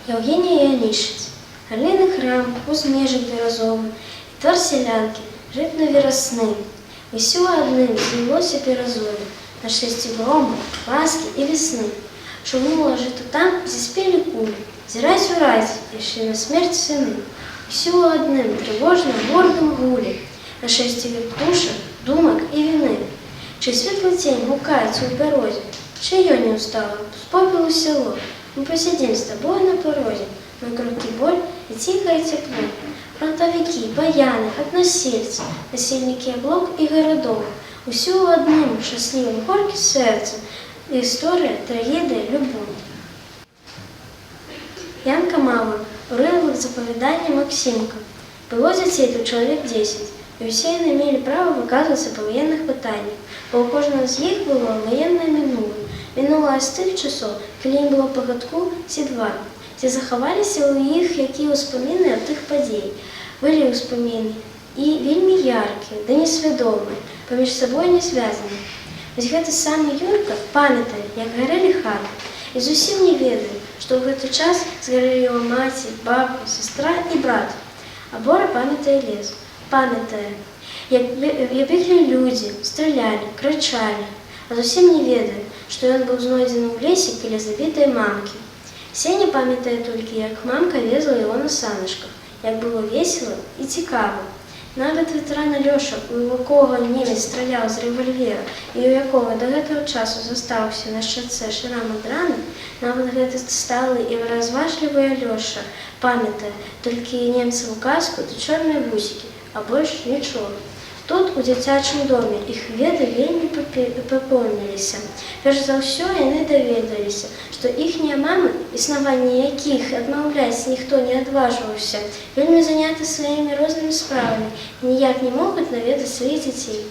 Яўгенія Янішыц. Галіны храм, узмежак беразовы і твар сялянкі жытна-верасны. Усё ў адным злілося перазоўе, нашэсце грому, ласкі і вясны. Шугнула жыта там, дзе спелі кулі, дзе раць у раць ішлі на смерць сыны. Усё ў адным трывожным гордым гуле, нашэсце птушак, думак і віны. Чый светлы цень гукаецца ў бярозе, чыё не ўстала з попелу сяло? Мы пасядзім з табою на парозе, мой кроткі боль і ціхае цяпло. Франтавікі, баяны, аднасельцы, насельнікі аблок і гарадоў. Усё ў адным шчаслівым горкі сэрца, гісторыя, трагедыя, любоў. Янка Мавр, урывак з апавядання «Максімка». Было дзяцей тут чалавек 10, і ўсе яны мелі права выказвацца па ваенных пытаннях, бо ў кожнага з іх было ваеннае мінулае. Мінулае з тых часоў, калі ім было па гадку ці два. Ці захаваліся ў іх якія ўспаміны ад тых падзей? Былі ўспаміны і вельмі яркія, ды несвядомыя, паміж сабой не звязаныя. Вось гэты самы Юрка памятае, як гарэлі хаты, і зусім не ведае, што ў гэты час згарэлі яго маці, бабка, сястра і брат. А Бора памятае лес, памятае, як беглі людзі, стралялі, крычалі, а зусім не ведае, што ён быў знойдзены ў лесе каля забітай мамкі. Сеня памятае толькі, як мамка везла яго на саначках, як было весела і цікава. Нават ветэран Алёша, у якога немец страляў з рэвальвера і ў якога да гэтага часу застаўся на шчацэ шрам ад раны, нават гэты сталы і разважлівы Алёша памятае толькі немцаву каску ды чорныя вусікі, а больш нічога. Тут, у дзіцячым доме, іх веды вельмі папоўніліся. Перш за ўсё яны даведаліся, што іхнія мамы, існаванне якіх адмаўляць ніхто не адважваўся, вельмі заняты сваімі рознымі справамі і ніяк не могуць наведаць сваіх дзяцей.